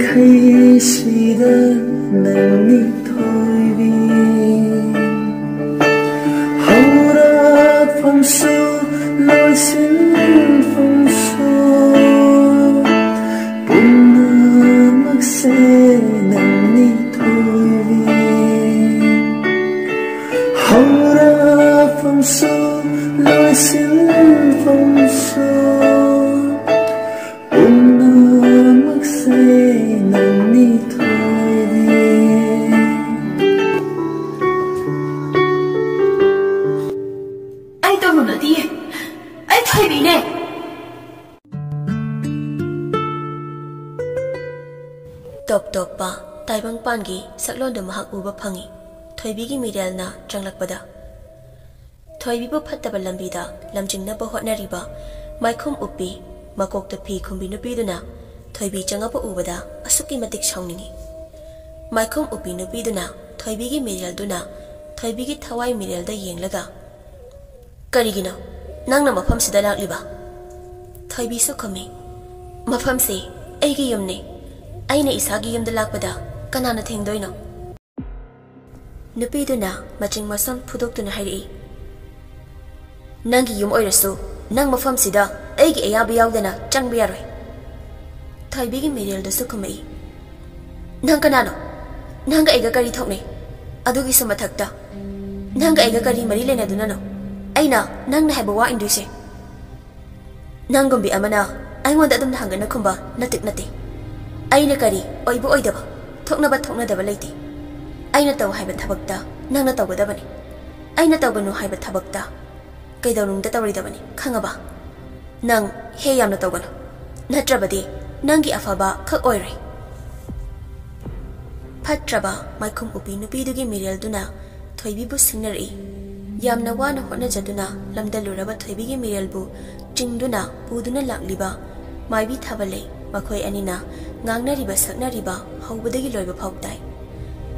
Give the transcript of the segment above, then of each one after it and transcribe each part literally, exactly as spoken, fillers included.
ꯍꯩꯁꯤꯗ ꯅꯪꯅꯤ ꯊꯣꯏꯕꯤ, ꯍꯧꯔꯛꯐꯝꯁꯨ ꯂꯣꯏꯁꯤꯟꯐꯝꯁꯨ, ꯄꯨꯝꯅꯃꯛꯁꯦ ꯅꯪꯅꯤ ꯊꯣꯏꯕꯤ, ꯍꯧꯔꯛꯐꯝꯁꯨ ꯂꯣꯏꯁꯤꯟꯐꯝꯁꯨ, ꯄꯨꯝꯅꯃꯛꯁꯦ ꯅꯪꯅꯤ ꯊꯣꯏꯕꯤ꯫ ꯑꯩ ꯇꯧꯔꯨ ꯅꯠꯇꯤꯌꯦ, ꯑꯩ ꯊꯣꯏꯕꯤꯅꯦ꯫ ꯇꯣꯞ ꯇꯣꯞꯄ ꯇꯥꯏꯕꯪꯄꯥꯟꯒꯤ ꯁꯛꯂꯣꯟꯗꯨ ꯃꯍꯥꯛ ꯎꯕ ꯐꯪꯏ꯫ ꯊꯣꯏꯕꯤꯒꯤ ꯃꯤꯔꯦꯜꯅ ꯆꯪꯂꯛꯄꯗ ꯊꯣꯏꯕꯤꯕꯨ ꯐꯠꯇꯕ ꯂꯝꯕꯤꯗ ꯂꯝꯖꯤꯡꯅꯕ ꯍꯣꯠꯅꯔꯤꯕ ꯃꯥꯏꯈꯨꯝ ꯎꯞꯄꯤ, ꯃꯀꯣꯛꯇ ꯐꯤ ꯈꯨꯝꯕꯤ ꯅꯨꯄꯤꯗꯨꯅ ꯊꯣꯏꯕꯤ ꯆꯪꯉꯛꯄ ꯎꯕꯗ ꯑꯁꯨꯛꯀꯤ ꯃꯇꯤꯛ ꯁꯥꯎꯅꯤꯡꯏ꯫ ꯃꯥꯏꯈꯨꯝ ꯎꯞꯄꯤ ꯅꯨꯄꯤꯗꯨꯅ ꯊꯣꯏꯕꯤꯒꯤ ꯃꯤꯔꯦꯜꯗꯨꯅ ꯊꯣꯏꯕꯤꯒꯤ ꯊꯋꯥꯏ ꯃꯤꯔꯦꯜꯗ ꯌꯦꯡꯂꯒ, "ꯀꯔꯤꯒꯤꯅꯣ ꯅꯪꯅ ꯃꯐꯝꯁꯤꯗ ꯂꯥꯛꯂꯤꯕ?" ꯊꯣꯏꯕꯤꯁꯨ ꯈꯨꯝꯃꯤ, "ꯃꯐꯝꯁꯤ ꯑꯩꯒꯤ ꯌꯨꯝꯅꯤ꯫ ꯑꯩꯅ ꯏꯁꯥꯒꯤ ꯌꯨꯝꯗ ꯂꯥꯛꯄꯗ ꯀꯅꯥꯅ ꯊꯤꯡꯗꯣꯏꯅꯣ?" ꯅꯨꯄꯤꯗꯨꯅ ꯃꯆꯤꯡ ꯃꯁꯝ ꯐꯨꯗꯣꯛꯇꯨꯅ ꯍꯥꯏꯔꯛꯏ, "ꯅꯪꯒꯤ ꯌꯨꯝ ꯑꯣꯏꯔꯁꯨ ꯅꯪ ꯃꯐꯝꯁꯤꯗ ꯑꯩꯒꯤ ꯑꯌꯥꯕ ꯌꯥꯎꯗꯅ ꯆꯪꯕ ꯌꯥꯔꯣꯏ꯫" ꯊꯣꯏꯕꯤꯒꯤ ꯃꯤꯔꯦꯜꯗꯨꯁꯨ ꯈꯨꯝꯃꯛꯏ, "ꯅꯪ ꯀꯅꯥꯅꯣ? ꯅꯪꯒ ꯑꯩꯒ ꯀꯔꯤ ꯊꯣꯛꯅꯩ? ꯑꯗꯨꯒꯤꯁꯨ ꯃꯊꯛꯇ, ꯅꯪꯒ ꯑꯩꯒ ꯀꯔꯤ ꯃꯔꯤ ꯂꯩꯅꯗꯨꯅꯅꯣ ꯑꯩꯅ ꯅꯪꯅ ꯍꯥꯏꯕ ꯋꯥ ꯏꯟꯗꯣꯏꯁꯦ? ꯅꯪꯒꯨꯝꯕꯤ ꯑꯃꯅ ꯑꯩꯉꯣꯟꯗ ꯑꯗꯨꯝꯅ ꯍꯪꯒꯅ ꯈꯨꯝꯕ ꯅꯇꯤꯛ ꯅꯠꯇꯦ꯫ ꯑꯩꯅ ꯀꯔꯤ ꯑꯣꯏꯕ ꯑꯣꯏꯗꯕ, ꯊꯣꯛꯅꯕ ꯊꯣꯛꯅꯗꯕ ꯂꯩꯇꯦ꯫ ꯑꯩꯅ ꯇꯧ ꯍꯥꯏꯕ ꯊꯕꯛꯇ ꯅꯪꯅ ꯇꯧꯒꯗꯕꯅꯤ꯫ ꯑꯩꯅ ꯇꯧꯒꯅꯨ ꯍꯥꯏꯕ ꯊꯕꯛꯇ ꯀꯩꯗꯧꯅꯨꯡꯗ ꯇꯧꯔꯣꯏꯗꯕꯅꯤ, ꯈꯪꯉꯕ? ꯅꯪ ꯍꯦ ꯌꯥꯝꯅ ꯇꯧꯒꯅꯨ, ꯅꯠꯇ꯭ꯔꯕꯗꯤ ꯅꯪꯒꯤ ꯑꯐꯕ ꯈꯛ ꯑꯣꯏꯔꯣꯏ꯫" ꯐꯠꯇ꯭ꯔꯕ ꯃꯥꯏꯈꯨꯝ ꯎꯞꯄꯤ ꯅꯨꯄꯤꯗꯨꯒꯤ ꯃꯤꯔꯦꯜꯗꯨꯅ ꯊꯣꯏꯕꯤꯕꯨ ꯁꯤꯡꯅꯔꯛꯏ꯫ ꯌꯥꯝꯅ ꯋꯥꯅ ꯍꯣꯠꯅꯖꯗꯨꯅ ꯂꯝꯗꯜꯂꯨꯔꯕ ꯊꯣꯏꯕꯤꯒꯤ ꯃꯤꯔꯦꯜꯕꯨ ꯆꯤꯡꯗꯨꯅ ꯄꯨꯗꯨꯅ ꯂꯥꯛꯂꯤꯕ ꯃꯥꯏꯕꯤ ꯊꯥꯕꯜꯂꯩ ꯃꯈꯣꯏ ꯑꯅꯤꯅ ꯉꯥꯡꯅꯔꯤꯕ ꯁꯛꯅꯔꯤꯕ ꯍꯧꯕꯗꯒꯤ ꯂꯣꯏꯕ ꯐꯥꯎ ꯇꯥꯏ꯫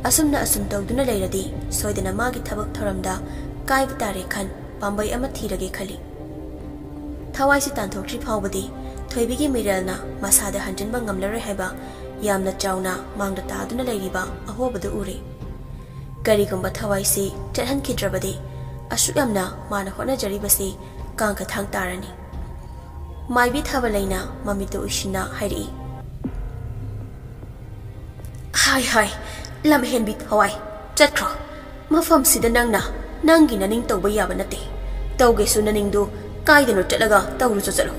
ꯑꯁꯨꯝꯅ ꯑꯁꯨꯝ ꯇꯧꯗꯨꯅ ꯂꯩꯔꯗꯤ ꯁꯣꯏꯗꯅ ꯃꯥꯒꯤ ꯊꯕꯛ ꯊꯧꯔꯝꯗ ꯀꯥꯏꯕ ꯇꯥꯔꯦ ꯈꯟ ꯄꯥꯝꯕꯩ ꯑꯃ ꯊꯤꯔꯒꯦ ꯈꯜꯂꯤ꯫ ꯊꯋꯥꯏꯁꯤ ꯇꯥꯟꯊꯣꯛꯇ꯭ꯔꯤ ꯐꯥꯎꯕꯗꯤ ꯊꯣꯏꯕꯤꯒꯤ ꯃꯤꯔꯦꯜꯅ ꯃꯁꯥꯗ ꯍꯟꯖꯤꯟꯕ ꯉꯝꯂꯔꯣꯏ ꯍꯥꯏꯕ ꯌꯥꯝꯅ ꯆꯥꯎꯅ ꯃꯥꯡꯗ ꯇꯥꯗꯨꯅ ꯂꯩꯔꯤꯕ ꯑꯍꯣꯕꯗꯨ ꯎꯔꯦ꯫ ꯀꯔꯤꯒꯨꯝꯕ ꯊꯋꯥꯏꯁꯤ ꯆꯠꯍꯟꯈꯤꯗ꯭ꯔꯕꯗꯤ ꯑꯁꯨꯛ ꯌꯥꯝꯅ ꯃꯥꯅ ꯍꯣꯠꯅꯖꯔꯤꯕꯁꯤ ꯀꯥꯡꯈꯊꯥꯡ ꯇꯥꯔꯅꯤ꯫ ꯃꯥꯏꯕꯤ ꯊꯥꯕꯂꯩꯅ ꯃꯃꯤꯠꯇꯨ ꯎꯏꯁꯤꯟꯅ ꯍꯥꯏꯔꯛꯏ, "ꯍꯥꯏ ꯍꯥꯏ, ꯂꯝꯍꯦꯟꯕꯤ ꯊꯋꯥꯏ, ꯆꯠꯈ꯭ꯔꯣ꯫ ꯃꯐꯝꯁꯤꯗ ꯅꯪꯅ ꯅꯪꯒꯤ ꯅꯅꯤꯡ ꯇꯧꯕ ꯌꯥꯕ ꯅꯠꯇꯦ꯫ ꯇꯧꯒꯦꯁꯨ ꯅꯅꯤꯡꯗꯨ ꯀꯥꯏꯗꯅꯣ ꯆꯠꯂꯒ ꯇꯧꯔꯨꯆꯣ ꯆꯠꯂꯣ꯫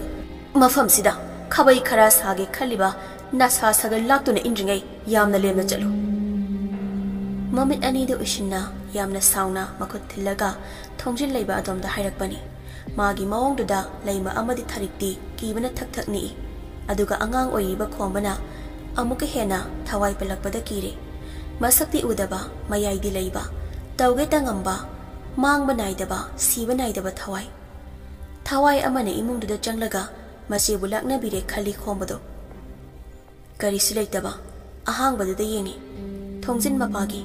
ꯃꯐꯝꯁꯤꯗ ꯈꯥꯕꯩ ꯈꯔ ꯁꯥꯒꯦ ꯈꯜꯂꯤꯕ ꯅꯁꯥ ꯁꯥꯒꯩ ꯂꯥꯛꯇꯨꯅ ꯏꯟꯗ꯭ꯔꯤꯉꯩ ꯌꯥꯝꯅ ꯂꯦꯝꯅ ꯆꯠꯂꯨ꯫" ꯃꯃꯤꯠ ꯑꯅꯤꯗꯨ ꯎꯏꯁꯤꯟꯅ ꯌꯥꯝꯅ ꯁꯥꯎꯅ ꯃꯈꯨꯠ ꯊꯤꯜꯂꯒ ꯊꯣꯡꯖꯤꯜ ꯂꯩꯕ ꯑꯗꯣꯝꯗ ꯍꯥꯏꯔꯛꯄꯅꯤ꯫ ꯃꯥꯒꯤ ꯃꯑꯣꯡꯗꯨꯗ ꯂꯩꯃ ꯑꯃꯗꯤ ꯊꯔꯤꯛꯇꯤ ꯀꯤꯕꯅ ꯊꯛ ꯊꯛ ꯅꯤꯛꯏ꯫ ꯑꯗꯨꯒ ꯑꯉꯥꯡ ꯑꯣꯏꯔꯤꯕ ꯈꯣꯝꯕꯅ ꯑꯃꯨꯛꯀ ꯍꯦꯟꯅ ꯊꯋꯥꯏ ꯄꯜꯂꯛꯄꯗ ꯀꯤꯔꯦ꯫ ꯃꯁꯛꯇꯤ ꯎꯗꯕ, ꯃꯌꯥꯏꯗꯤ ꯂꯩꯕ, ꯇꯧꯒꯦꯇ ꯉꯝꯕ, ꯃꯥꯡꯕ ꯅꯥꯏꯗꯕ, ꯁꯤꯕ ꯅꯥꯏꯗꯕ ꯊꯋꯥꯏ꯫ ꯊꯋꯥꯏ ꯑꯃꯅ ꯏꯃꯨꯡꯗꯨꯗ ꯆꯪꯂꯒ ꯃꯆꯦꯕꯨ ꯂꯥꯛꯅꯕꯤꯔꯦ ꯈꯜꯂꯤ ꯈꯣꯝꯕꯗꯣ꯫ ꯀꯔꯤꯁꯨ ꯂꯩꯇꯕ ꯑꯍꯥꯡꯕꯗꯨꯗ ꯌꯦꯡꯉꯤ꯫ ꯊꯣꯡꯖꯤꯟ ꯃꯄꯥꯒꯤ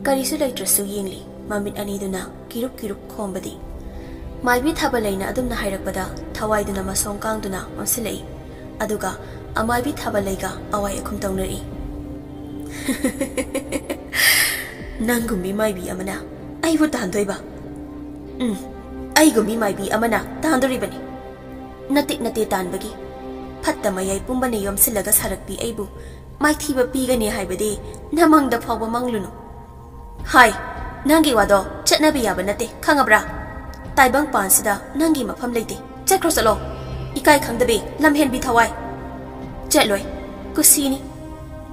ꯀꯔꯤꯁꯨ ꯂꯩꯇ꯭ꯔꯁꯨ ꯌꯦꯡꯂꯤ꯫ ꯃꯃꯤꯠ ꯑꯅꯤꯗꯨꯅ ꯀꯤꯔꯨꯞ ꯀꯤꯔꯨꯞ ꯈꯣꯝꯕꯗꯤ꯫ ꯃꯥꯏꯕꯤ ꯊꯥꯕꯂꯩꯅ ꯑꯗꯨꯝꯅ ꯍꯥꯏꯔꯛꯄꯗ ꯊꯋꯥꯏꯗꯨꯅ ꯃꯁꯣꯡ ꯀꯥꯡꯗꯨꯅ ꯑꯣꯟꯁꯤꯜꯂꯛꯏ꯫ ꯑꯗꯨꯒ ꯑꯃꯥꯏꯕꯤ ꯊꯥꯕꯂꯩꯒ ꯑꯋꯥꯏ ꯑꯈꯨꯝ ꯇꯧꯅꯔꯛꯏ꯫ "ꯅꯪꯒꯨꯝꯕꯤ ꯃꯥꯏꯕꯤ ꯑꯃꯅ ꯑꯩꯕꯨ ꯇꯥꯟꯗꯣꯏꯕ? ꯎꯝ, ꯑꯩꯒꯨꯝꯕꯤ ꯃꯥꯏꯕꯤ ꯑꯃꯅ ꯇꯥꯟꯗꯣꯔꯤꯕꯅꯤ꯫ ꯅꯇꯤꯛ ꯅꯇꯦ ꯇꯥꯟꯕꯒꯤ ꯐꯠꯇ ꯃꯌꯥꯏ ꯄꯨꯝꯕꯅ ꯌꯣꯝꯁꯤꯜꯂꯒ ꯁꯥꯔꯛꯄꯤ ꯑꯩꯕꯨ ꯃꯥꯏꯊꯤꯕ ꯄꯤꯒꯅꯤ ꯍꯥꯏꯕꯗꯤ ꯅꯃꯪꯗ ꯐꯥꯎꯕ ꯃꯪꯂꯨꯅꯨ꯫ ꯍꯥꯏ, ꯅꯪꯒꯤ ꯋꯥꯗꯣ ꯆꯠꯅꯕ ꯌꯥꯕ ꯅꯠꯇꯦ, ꯈꯪꯉꯕ꯭ꯔꯥ? ꯇꯥꯏꯕꯪ ꯄꯥꯟꯁꯤꯗ ꯅꯪꯒꯤ ꯃꯐꯝ ꯂꯩꯇꯦ꯫ ꯆꯠꯈ꯭ꯔꯣ ꯆꯠꯂꯣ꯫ ꯏꯀꯥꯏ ꯈꯪꯗꯕꯤ, ꯂꯝꯍꯦꯟꯕꯤ ꯊꯋꯥꯏ꯫ ꯆꯠꯂꯣꯏ꯫ ꯀꯨꯁꯤꯅꯤ꯫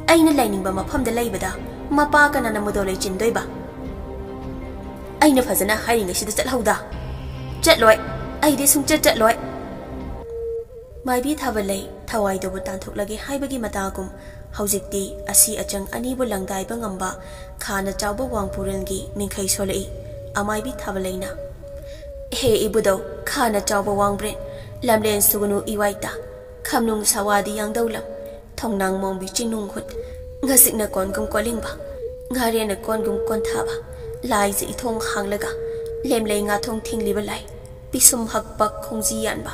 ꯑꯩꯅ ꯂꯩꯅꯤꯡꯕ ꯃꯐꯝꯗ ꯂꯩꯕꯗ ꯃꯄꯥ ꯀꯅꯥꯅ ꯃꯨꯗꯣ ꯂꯩꯆꯤꯟꯗꯣꯏꯕ? ꯑꯩꯅ ꯐꯖꯅ ꯍꯥꯏꯔꯤꯉꯩꯁꯤꯗ ꯆꯠꯍꯧꯗ꯫ ꯆꯠꯂꯣꯏ꯫ ꯑꯩꯗꯤ ꯁꯨꯡꯆꯠ ꯆꯠꯂꯣꯏ꯫" ꯃꯥꯏꯕꯤ ꯊꯥꯕꯂꯩ ꯊꯋꯥꯏꯗꯨꯕꯨ ꯇꯥꯟꯊꯣꯛꯂꯒꯦ ꯍꯥꯏꯕꯒꯤ ꯃꯇꯥꯒꯨꯝ, ꯍꯧꯖꯤꯛꯇꯤ ꯑꯁꯤ ꯑꯆꯪ ꯑꯅꯤꯕꯨ ꯂꯪꯗꯥꯏꯕ ꯉꯝꯕ ꯈꯥꯅ ꯆꯥꯎꯕ ꯋꯥꯡꯄꯨꯔꯦꯜꯒꯤ ꯃꯤꯡꯈꯩ ꯁꯣꯜꯂꯛꯏ꯫ ꯑꯃꯥꯏꯕꯤ ꯊꯥꯕꯂꯩꯅ, "ꯍꯦ ꯏꯕꯨꯙꯧ, ꯈꯥꯅ ꯆꯥꯎꯕ ꯋꯥꯡꯕ꯭ꯔꯦꯟ, ꯂꯝꯂꯦꯟ ꯁꯨꯒꯅꯨ ꯏꯋꯥꯏꯇ, ꯈꯝꯅꯨꯡ ꯁꯋꯥꯗꯤ ꯌꯥꯡꯗꯧꯂꯝ, ꯊꯣꯡꯅꯥꯡ ꯃꯣꯡꯕꯤ ꯆꯤꯡꯅꯨꯡ ꯍꯨꯠ, ꯉꯥꯆꯤꯛꯅ ꯀꯣꯟꯒꯨꯝ ꯀꯣꯜꯂꯤꯡꯕ, ꯉꯥꯔꯦꯟꯅ ꯀꯣꯟꯒꯨꯝ ꯀꯣꯟꯊꯥꯕ, ꯂꯥꯏꯖ ꯏꯊꯣꯡ ꯍꯥꯡꯂꯒ, ꯂꯦꯝꯂꯩ ꯉꯥꯊꯣꯡ ꯊꯤꯡꯂꯤꯕ ꯂꯥꯏ, ꯄꯤꯁꯨꯝ ꯍꯛꯄ ꯈꯣꯡꯖꯤ ꯌꯥꯟꯕ,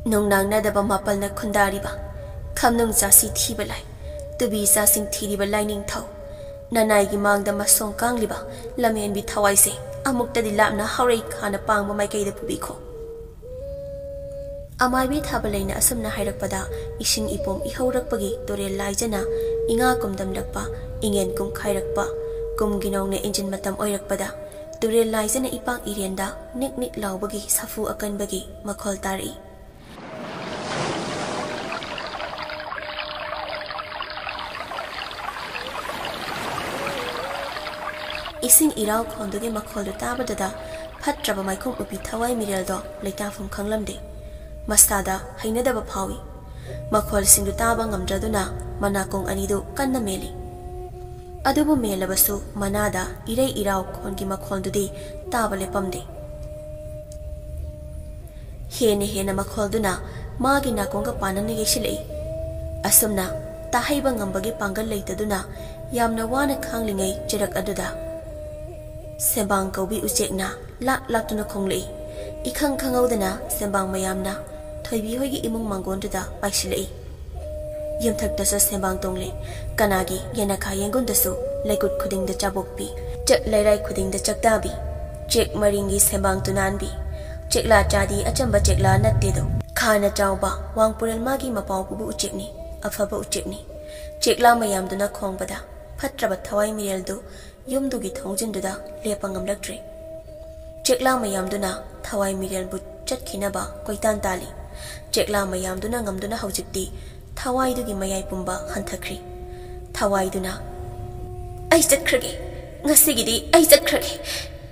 ꯅꯨꯡꯅꯥꯡꯅꯗꯕ ꯃꯥꯄꯜꯅ ꯈꯨꯟꯗꯥꯔꯤꯕ, ꯈꯝꯅꯨꯡ ꯆꯥꯁꯤ ꯊꯤꯕ ꯂꯥꯏ, ꯇꯨꯕꯤ ꯆꯥꯁꯤꯡ ꯊꯤꯔꯤꯕ ꯂꯥꯏꯅꯤꯡꯊꯧ, ꯅꯅꯥꯏꯒꯤ ꯃꯥꯡꯗ ꯃꯁꯣꯡ ꯀꯥꯡꯂꯤꯕ ꯂꯝꯍꯦꯟꯕꯤ ꯊꯋꯥꯏꯁꯦ ꯑꯃꯨꯛꯇꯗꯤ ꯂꯥꯞꯅ ꯍꯧꯔꯩ ꯈꯥꯅ ꯄꯥꯡꯕ ꯃꯥꯏꯀꯩꯗ ꯄꯨꯕꯤꯈꯣ꯫ ꯑꯃꯥꯏꯕꯤ ꯊꯥꯕ ꯂꯩꯅ ꯑꯁꯨꯝꯅ ꯍꯥꯏꯔꯛꯄꯗ, ꯏꯁꯤꯡ ꯏꯄꯣꯝ ꯏꯍꯧꯔꯛꯄꯒꯤ ꯇꯨꯔꯦꯜ ꯂꯥꯏꯖꯅ ꯏꯉꯥ ꯀꯨꯝꯗꯝꯂꯛꯄ, ꯏꯉꯦꯟ ꯀꯨꯝꯈꯥꯏꯔꯛꯄ, ꯀꯨꯝꯒꯤ ꯅꯣꯡꯅ ꯏꯟꯖꯤꯟ ꯃꯇꯝ ꯑꯣꯏꯔꯛꯄꯗ, ꯇꯨꯔꯦꯜ ꯂꯥꯏꯖꯅ ꯏꯄꯥꯛ ꯏꯔꯦꯟꯗ ꯅꯤꯛ ꯅꯤꯛ ꯂꯥꯎꯕꯒꯤ ꯁꯥꯐꯨ ꯑꯀꯟꯕꯒꯤ ꯃꯈꯣꯜ ꯇꯥꯔꯛꯏ꯫ ꯏꯁꯤꯡ ꯏꯔꯥꯎ ꯈꯣꯟꯗꯨꯒꯤ ꯃꯈꯣꯜꯗꯨ ꯇꯥꯕꯗꯨꯗ ꯐꯠꯇ꯭ꯔꯕ ꯃꯥꯏꯈꯨꯝ ꯎꯄꯤ ꯊꯋꯥꯏ ꯃꯤꯔꯦꯜꯗꯣ ꯂꯩꯇꯥꯐꯝ ꯈꯪꯂꯝꯗꯦ꯫ ꯃꯁꯥꯗ ꯍꯩꯅꯗꯕ ꯐꯥꯎꯏ꯫ ꯃꯈꯣꯜꯁꯤꯡꯗꯨ ꯇꯥꯕ ꯉꯝꯗ꯭ꯔꯗꯨꯅ ꯃꯅꯥꯀꯣꯡ ꯑꯅꯤꯗꯨ ꯀꯟꯅ ꯃꯦꯜꯂꯤ꯫ ꯑꯗꯨꯕꯨ ꯃꯦꯜꯂꯕꯁꯨ ꯃꯅꯥꯗ ꯏꯔꯩ ꯏꯔꯥꯎ ꯈꯣꯟꯒꯤ ꯃꯈꯣꯜꯗꯨꯗꯤ ꯇꯥꯕ ꯂꯦꯞꯄꯝꯗꯦ꯫ ꯍꯦꯟꯅ ꯍꯦꯟꯅ ꯃꯈꯣꯜꯗꯨꯅ ꯃꯥꯒꯤ ꯅꯥꯀꯣꯡꯒ ꯄꯥꯟꯅꯅ ꯌꯩꯁꯤꯜꯂꯛꯏ꯫ ꯑꯁꯨꯝꯅ ꯇꯥꯍꯩꯕ ꯉꯝꯕꯒꯤ ꯄꯥꯡꯒꯜ ꯂꯩꯇꯗꯨꯅ ꯌꯥꯝꯅ ꯋꯥꯅ ꯈꯥꯡꯂꯤꯉꯩ ꯆꯩꯔꯛ ꯑꯗꯨꯗ ꯁꯦꯝꯕꯥꯡ ꯀꯧꯕꯤ ꯎꯆꯦꯛꯅ ꯂꯥꯛ ꯂꯥꯛꯇꯨꯅ ꯈꯣꯡꯂꯛꯏ꯫ ꯏꯈꯪ ꯈꯪꯍꯧꯗꯅ ꯁꯦꯝꯕꯥꯡ ꯃꯌꯥꯝꯅ ꯊꯣꯏꯕꯤ ꯍꯣꯏꯒꯤ ꯏꯃꯨꯡ ꯃꯥꯡꯒꯣꯟꯗꯨꯗ ꯄꯥꯏꯁꯤꯜꯂꯛꯏ꯫ ꯌꯨꯝꯊꯛꯇꯁꯨ ꯁꯦꯝꯕꯥꯡ ꯇꯣꯡꯂꯦ꯫ ꯀꯅꯥꯒꯤ ꯌꯦꯅꯈꯥ ꯌꯦꯡꯒꯨꯟꯗꯁꯨ ꯂꯩꯀꯨꯠ ꯈꯨꯗꯤꯡꯗ ꯆꯥꯕꯣꯛꯄꯤ, ꯆꯠ ꯂꯩꯔꯥꯏ ꯈꯨꯗꯤꯡꯗ ꯆꯥꯛꯇꯥꯕꯤ, ꯆꯦꯛ ꯃꯔꯤꯡꯒꯤ ꯁꯦꯝꯕꯥꯡ ꯇꯨꯅꯥꯟꯕꯤ꯫ ꯆꯦꯛꯂꯥ ꯆꯥꯗꯤ ꯑꯆꯝꯕ ꯆꯦꯛꯂꯥ ꯅꯠꯇꯦꯗꯣ꯫ ꯈꯥꯅ ꯆꯥꯎꯕ ꯋꯥꯡꯄꯨꯔꯦꯜ ꯃꯥꯒꯤ ꯃꯄꯥꯎ ꯄꯨꯕ ꯎꯆꯦꯛꯅꯤ, ꯑꯐꯕ ꯎꯆꯦꯛꯅꯤ꯫ ꯆꯦꯛꯂꯥ ꯃꯌꯥꯝꯗꯨꯅ ꯈꯣꯡꯕꯗ ꯐꯠꯇ꯭ꯔꯕ ꯊꯋꯥꯏ ꯃꯤꯔꯦꯜꯗꯨ ꯌꯨꯝꯗꯨꯒꯤ ꯊꯣꯡꯖꯤꯟꯗꯨꯗ ꯂꯦꯞꯄ ꯉꯝꯂꯛꯇ꯭ꯔꯦ꯫ ꯆꯦꯛꯂꯥ ꯃꯌꯥꯝꯗꯨꯅ ꯊꯋꯥꯏ ꯃꯤꯔꯦꯜꯕꯨ ꯆꯠꯈꯤꯅꯕ ꯀꯣꯏꯇꯥꯟ ꯇꯥꯜꯂꯤ꯫ ꯆꯦꯛꯂꯥ ꯃꯌꯥꯝꯗꯨꯅ ꯉꯝꯗꯨꯅ ꯍꯧꯖꯤꯛꯇꯤ ꯊꯋꯥꯏꯗꯨꯒꯤ ꯃꯌꯥꯏ ꯄꯨꯝꯕ ꯍꯟꯊꯈ꯭ꯔꯦ꯫ ꯊꯋꯥꯏꯗꯨꯅ, "ꯑꯩ ꯆꯠꯈ꯭ꯔꯒꯦ, ꯉꯁꯤꯒꯤꯗꯤ ꯑꯩ ꯆꯠꯈ꯭ꯔꯒꯦ꯫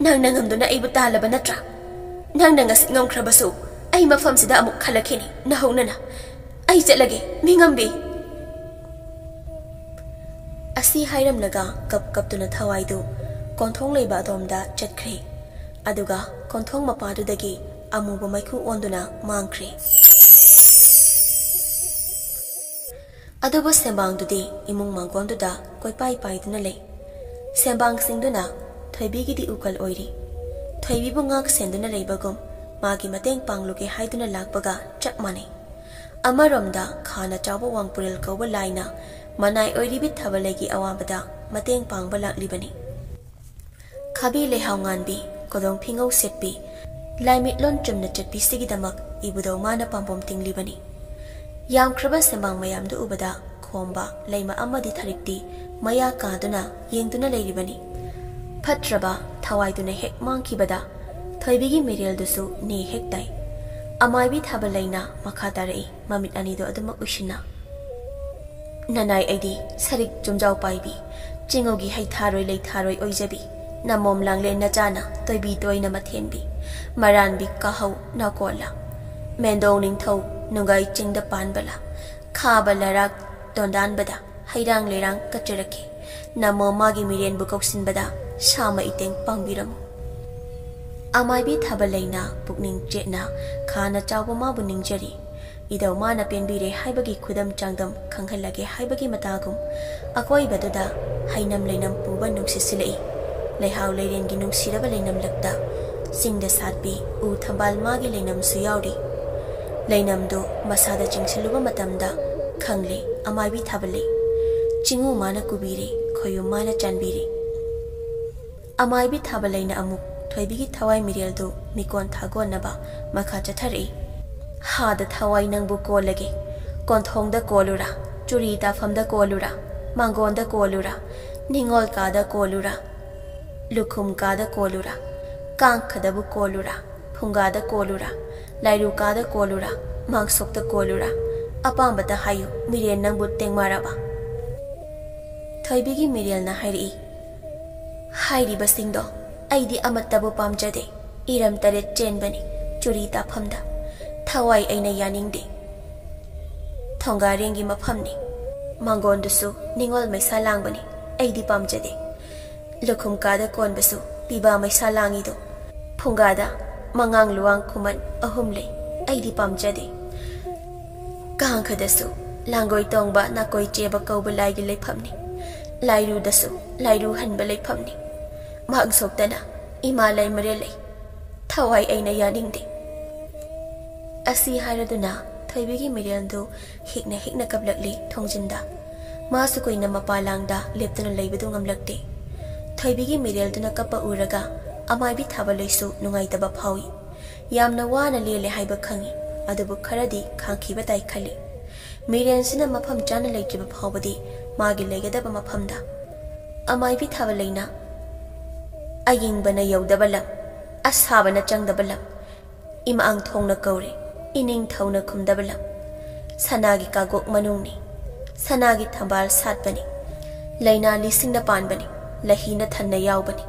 ꯅꯪꯅ ꯉꯝꯗꯨꯅ ꯑꯩꯕꯨ ꯇꯥꯜꯂꯕ ꯅꯠꯇ꯭ꯔꯥ? ꯅꯪꯅ ꯉꯁꯤ ꯉꯝꯈ꯭ꯔꯕꯁꯨ ꯑꯩ ꯃꯐꯝꯁꯤꯗ ꯑꯃꯨꯛ ꯍꯜꯂꯛꯈꯤꯅꯤ ꯅꯍꯧꯅꯅ꯫ ꯑꯩ ꯆꯠꯂꯒꯦ, ꯃꯤꯉꯝꯕꯤ!" ꯑꯁꯤ ꯍꯥꯏꯔꯝꯂꯒ ꯀꯞ ꯀꯞꯇꯨꯅ ꯊꯋꯥꯏꯗꯨ ꯀꯣꯟꯊꯣꯡ ꯂꯩꯕ ꯑꯗꯣꯝꯗ ꯆꯠꯈ꯭ꯔꯦ꯫ ꯑꯗꯨꯒ ꯀꯣꯟꯊꯣꯡ ꯃꯄꯥꯗꯨꯗꯒꯤ ꯑꯃꯨꯕ ꯃꯩꯈꯨ ꯑꯣꯟꯗꯨꯅ ꯃꯥꯡꯈ꯭ꯔꯦ꯫ ꯑꯗꯨꯕꯨ ꯁꯦꯝꯕꯥꯡꯗꯨꯗꯤ ꯏꯃꯨꯡ ꯃꯥꯡꯒꯣꯟꯗꯨꯗ ꯀꯣꯏꯄꯥꯏ ꯄꯥꯏꯗꯨꯅ ꯂꯩ꯫ ꯁꯦꯝꯕꯥꯡꯁꯤꯡꯗꯨꯅ ꯊꯣꯏꯕꯤꯒꯤꯗꯤ ꯎꯀꯜ ꯑꯣꯏꯔꯤ꯫ ꯊꯣꯏꯕꯤꯕꯨ ꯉꯥꯛ ꯁꯦꯟꯗꯨꯅ ꯂꯩꯕꯒꯨꯝ ꯃꯥꯒꯤ ꯃꯇꯦꯡ ꯄꯥꯡꯂꯨꯒꯦ ꯍꯥꯏꯗꯨꯅ ꯂꯥꯛꯄꯒ ꯆꯞ ꯃꯥꯟꯅꯩ꯫ ꯑꯃꯔꯣꯝꯗ ꯈꯥꯅ ꯆꯥꯎꯕ ꯋꯥꯡꯄꯨꯔꯦꯜ ꯀꯧꯕ ꯂꯥꯏꯅ ꯃꯅꯥꯏ ꯑꯣꯏꯔꯤꯕꯤ ꯊꯥꯕꯜꯂꯩꯒꯤ ꯑꯋꯥꯕꯗ ꯃꯇꯦꯡ ꯄꯥꯡꯕ ꯂꯥꯛꯂꯤꯕꯅꯤ꯫ ꯈꯥꯕꯤ ꯂꯩꯍꯥꯎ ꯉꯥꯟꯕꯤ, ꯀꯣꯗꯣꯡ ꯐꯤꯉꯧ ꯁꯦꯠꯄꯤ, ꯂꯥꯏꯃꯤꯠꯂꯣꯟ ꯆꯨꯝꯅ ꯆꯠꯄꯤꯁꯤꯒꯤꯗꯃꯛ ꯏꯕꯨꯙꯧ ꯃꯥꯅ ꯄꯥꯝꯕꯣꯝ ꯇꯤꯡꯂꯤꯕꯅꯤ꯫ ꯌꯥꯝꯈ꯭ꯔꯕ ꯁꯦꯝꯕꯥꯡ ꯃꯌꯥꯝꯗꯨ ꯎꯕꯗ ꯈꯣꯝꯕ ꯂꯩꯃ ꯑꯃꯗꯤ ꯊꯔꯤꯛꯇꯤ ꯃꯌꯥ ꯀꯥꯗꯨꯅ ꯌꯦꯡꯗꯨꯅ ꯂꯩꯔꯤꯕꯅꯤ꯫ ꯐꯠꯇ꯭ꯔꯕ ꯊꯋꯥꯏꯗꯨꯅ ꯍꯦꯛ ꯃꯥꯡꯈꯤꯕꯗ ꯊꯣꯏꯕꯤꯒꯤ ꯃꯤꯔꯦꯜꯗꯨꯁꯨ ꯅꯦ ꯍꯦꯛ ꯇꯥꯏ꯫ ꯑꯃꯥꯏꯕꯤ ꯊꯥꯕꯜꯂꯩꯅ ꯃꯈꯥ ꯇꯥꯔꯛꯏ, ꯃꯃꯤꯠ ꯑꯅꯤꯗꯨ ꯑꯗꯨꯃꯛ ꯎꯏꯁꯤꯟꯅ꯫ ꯅꯅꯥꯏ ꯑꯩꯗꯤ ꯁꯔꯤꯛ ꯆꯨꯝꯖꯥꯎ ꯄꯥꯏꯕꯤ, ꯆꯤꯡꯉꯨꯒꯤ ꯍꯩꯊꯥꯔꯣꯏ ꯂꯩꯊꯥꯔꯣꯏ ꯑꯣꯏꯖꯕꯤ, ꯅꯃꯣꯝ ꯂꯥꯡꯂꯦꯟ ꯅꯆꯥꯅ ꯇꯣꯏꯕꯤ ꯇꯣꯏꯅ ꯃꯊꯦꯟꯕꯤ, ꯃꯔꯥꯟꯕꯤ ꯀꯥꯍꯧ ꯅꯥꯀꯣꯜꯂ, ꯃꯦꯟꯗꯣꯡ ꯅꯤꯡꯊꯧ ꯅꯨꯡꯒꯥꯏ ꯆꯤꯡꯗ ꯄꯥꯟꯕꯂ, ꯈꯥꯕ ꯂꯔꯥꯛ ꯇꯣꯟꯗꯥꯟꯕꯗ ꯍꯩꯔꯥꯡ ꯂꯩꯔꯥꯡ ꯀꯠꯆꯔꯛꯈꯤ꯫ ꯅꯃꯣꯝ ꯃꯥꯒꯤ ꯃꯤꯔꯦꯟꯕꯨ ꯀꯧꯁꯤꯟꯕꯗ ꯁꯥꯃ ꯏꯇꯦꯡ ꯄꯥꯡꯕꯤꯔꯝꯃꯨ꯫ ꯑꯃꯥꯏꯕꯤ ꯊꯥꯕꯜꯂꯩꯅ ꯄꯨꯛꯅꯤꯡ ꯆꯦꯠꯅ ꯈꯥꯅ ꯆꯥꯎꯕ ꯃꯥꯕꯨ ꯅꯤꯡꯖꯔꯤ꯫ ꯏꯙꯧ ꯃꯥꯅ ꯄꯦꯟꯕꯤꯔꯦ ꯍꯥꯏꯕꯒꯤ ꯈꯨꯗꯝ ꯆꯥꯡꯗꯝ ꯈꯪꯍꯜꯂꯒꯦ ꯍꯥꯏꯕꯒꯤ ꯃꯇꯥꯒꯨꯝ ꯑꯀꯣꯏꯕꯗꯨꯗ ꯍꯩꯅꯝ ꯂꯩꯅꯝ ꯄꯨꯕ ꯅꯨꯡꯁꯤꯠ ꯁꯤꯜꯂꯛꯏ꯫ ꯂꯩꯍꯥꯎ ꯂꯩꯔꯦꯟꯒꯤ ꯅꯨꯡꯁꯤꯔꯕ ꯂꯩꯅꯝꯂꯛꯇ ꯆꯤꯡꯗ ꯁꯥꯠꯄꯤ ꯎ ꯊꯝꯕꯥꯜ ꯃꯥꯒꯤ ꯂꯩꯅꯝꯁꯨ ꯌꯥꯎꯔꯤ꯫ ꯂꯩꯅꯝꯗꯨ ꯃꯁꯥꯗ ꯆꯤꯡꯁꯤꯜꯂꯨꯕ ꯃꯇꯝꯗ ꯈꯪꯂꯦ ꯑꯃꯥꯏꯕꯤ ꯊꯥꯕꯜꯂꯩ꯫ ꯆꯤꯡꯉꯨ ꯃꯥꯅ ꯀꯨꯕꯤꯔꯦ, ꯈꯣꯌꯨꯝ ꯃꯥꯅ ꯆꯥꯟꯕꯤꯔꯦ꯫ ꯑꯃꯥꯏꯕꯤ ꯊꯥꯕꯜꯂꯩꯅ ꯑꯃꯨꯛ ꯊꯣꯏꯕꯤꯒꯤ ꯊꯋꯥꯏ ꯃꯤꯔꯦꯜꯗꯨ ꯃꯤꯀꯣꯟ ꯊꯥꯒꯣꯟꯅꯕ ꯃꯈꯥ ꯆꯠꯊꯔꯛꯏ꯫ ꯍꯥꯗ ꯊꯋꯥꯏ ꯅꯪꯕꯨ ꯀꯣꯜꯂꯒꯦ, ꯀꯣꯟꯊꯣꯡꯗ ꯀꯣꯜꯂꯨꯔꯥ, ꯆꯨꯔꯤ ꯇꯥꯐꯝꯗ ꯀꯣꯜꯂꯨꯔꯥ, ꯃꯥꯡꯒꯣꯟꯗ ꯀꯣꯜꯂꯨꯔꯥ, ꯅꯤꯉꯣꯜ ꯀꯥꯗ ꯀꯣꯜꯂꯨꯔꯥ, ꯂꯨꯈꯨꯝ ꯀꯥꯗ ꯀꯣꯜꯂꯨꯔꯥ, ꯀꯥꯡꯈꯗꯕꯨ ꯀꯣꯜꯂꯨꯔꯥ, ꯐꯨꯡꯒꯥꯗ ꯀꯣꯜꯂꯨꯔꯥ, ꯂꯥꯏꯔꯨ ꯀꯥꯗ ꯀꯣꯜꯂꯨꯔꯥ, ꯃꯥꯡꯁꯣꯛꯇ ꯀꯣꯜꯂꯨꯔꯥ, ꯑꯄꯥꯝꯕꯇ ꯍꯥꯏꯌꯨ, ꯃꯤꯔꯦꯜ ꯅꯪꯕꯨ ꯇꯦꯡꯃꯥꯔꯕ? ꯊꯣꯏꯕꯤꯒꯤ ꯃꯤꯔꯦꯜꯅ ꯍꯥꯏꯔꯛꯏ, ꯍꯥꯏꯔꯤꯕꯁꯤꯡꯗꯣ ꯑꯩꯗꯤ ꯑꯃꯠꯇꯕꯨ ꯄꯥꯝꯖꯗꯦ꯫ ꯏꯔꯝ ꯇꯔꯦꯠ ꯆꯦꯟꯕꯅꯤ ꯆꯨꯔꯤ ꯇꯥꯐꯝꯗ꯫ ꯊꯋꯥꯏ ꯑꯩꯅ ꯌꯥꯅꯤꯡꯗꯦ꯫ ꯊꯣꯡꯒꯥꯔꯦꯡꯒꯤ ꯃꯐꯝꯅꯤ꯫ ꯃꯥꯡꯒꯣꯟꯗꯨꯁꯨ ꯅꯤꯉꯣꯜ ꯃꯩꯁꯥ ꯂꯥꯡꯕꯅꯤ꯫ ꯑꯩꯗꯤ ꯄꯥꯝꯖꯗꯦ꯫ ꯂꯨꯈꯨꯝ ꯀꯥꯗ ꯀꯣꯟꯕꯁꯨ ꯄꯤꯕꯥ ꯃꯩꯁꯥ ꯂꯥꯡꯉꯤꯗꯣ꯫ ꯐꯨꯡꯒꯥꯗ ꯃꯉꯥꯡ ꯂꯨꯋꯥꯡ ꯈꯨꯃꯟ ꯑꯍꯨꯝ ꯂꯩ꯫ ꯑꯩꯗꯤ ꯄꯥꯝꯖꯗꯦ꯫ ꯀꯥꯡꯈꯗꯁꯨ ꯂꯥꯡꯒꯣꯏ ꯇꯣꯡꯕ ꯅꯥꯀꯣꯏ ꯆꯦꯕ ꯀꯧꯕ ꯂꯥꯏꯒꯤ ꯂꯩꯐꯝꯅꯤ꯫ ꯂꯥꯏꯔꯨꯗꯁꯨ ꯂꯥꯏꯔꯨ ꯍꯟꯕ ꯂꯩꯐꯝꯅꯤ꯫ ꯃꯥꯡꯁꯣꯛꯇꯅ ꯏꯃꯥ ꯂꯩꯃꯔꯦꯜ ꯂꯩ꯫ ꯊꯋꯥꯏ ꯑꯩꯅ ꯌꯥꯅꯤꯡꯗꯦ꯫ ꯑꯁꯤ ꯍꯥꯏꯔꯗꯨꯅ ꯊꯣꯏꯕꯤꯒꯤ ꯃꯤꯔꯦꯜꯗꯨ ꯍꯤꯛꯅ ꯍꯤꯛꯅ ꯀꯞꯂꯛꯂꯤ ꯊꯣꯡꯖꯤꯟꯗ꯫ ꯃꯥꯁꯨ ꯀꯨꯏꯅ ꯃꯄꯥ ꯂꯥꯡꯗ ꯂꯦꯞꯇꯨꯅ ꯂꯩꯕꯗꯨ ꯉꯝꯂꯛꯇꯦ꯫ ꯊꯣꯏꯕꯤꯒꯤ ꯃꯤꯔꯦꯜꯗꯨꯅ ꯀꯞꯄ ꯎꯔꯒ ꯑꯃꯥꯏꯕꯤ ꯊꯥꯕ ꯂꯩꯁꯨ ꯅꯨꯡꯉꯥꯏꯇꯕ ꯐꯥꯎꯏ꯫ ꯌꯥꯝꯅ ꯋꯥꯅ ꯂꯦꯜꯂꯦ ꯍꯥꯏꯕ ꯈꯪꯏ, ꯑꯗꯨꯕꯨ ꯈꯔꯗꯤ ꯈꯥꯡꯈꯤꯕ ꯇꯥꯏ ꯈꯜꯂꯤ꯫ ꯃꯤꯔꯦꯟꯁꯤꯅ ꯃꯐꯝ ꯆꯥꯅ ꯂꯩꯇ꯭ꯔꯤꯕ ꯐꯥꯎꯕꯗꯤ ꯃꯥꯒꯤ ꯂꯩꯒꯗꯕ ꯃꯐꯝꯗ꯫ ꯑꯃꯥꯏꯕꯤ ꯊꯥꯕ ꯂꯩꯅ ꯑꯌꯤꯡꯕꯅ ꯌꯧꯗꯕ ꯂꯝ, ꯑꯁꯥꯕꯅ ꯆꯪꯗꯕ ꯂꯝ, ꯏꯃꯥꯡ ꯊꯣꯡꯅ ꯀꯧꯔꯦ, ꯏꯅꯤꯡꯊꯧꯅ ꯈꯨꯝꯗꯕ ꯂꯝ꯫ ꯁꯅꯥꯒꯤ ꯀꯥꯒꯣꯛ ꯃꯅꯨꯡꯅꯤ, ꯁꯅꯥꯒꯤ ꯊꯝꯕꯥꯜ ꯁꯥꯠꯄꯅꯤ, ꯂꯩꯅꯥ ꯂꯤꯁꯤꯡꯅ ꯄꯥꯟꯕꯅꯤ, ꯂꯍꯤꯅ ꯊꯟꯅ ꯌꯥꯎꯕꯅꯤ꯫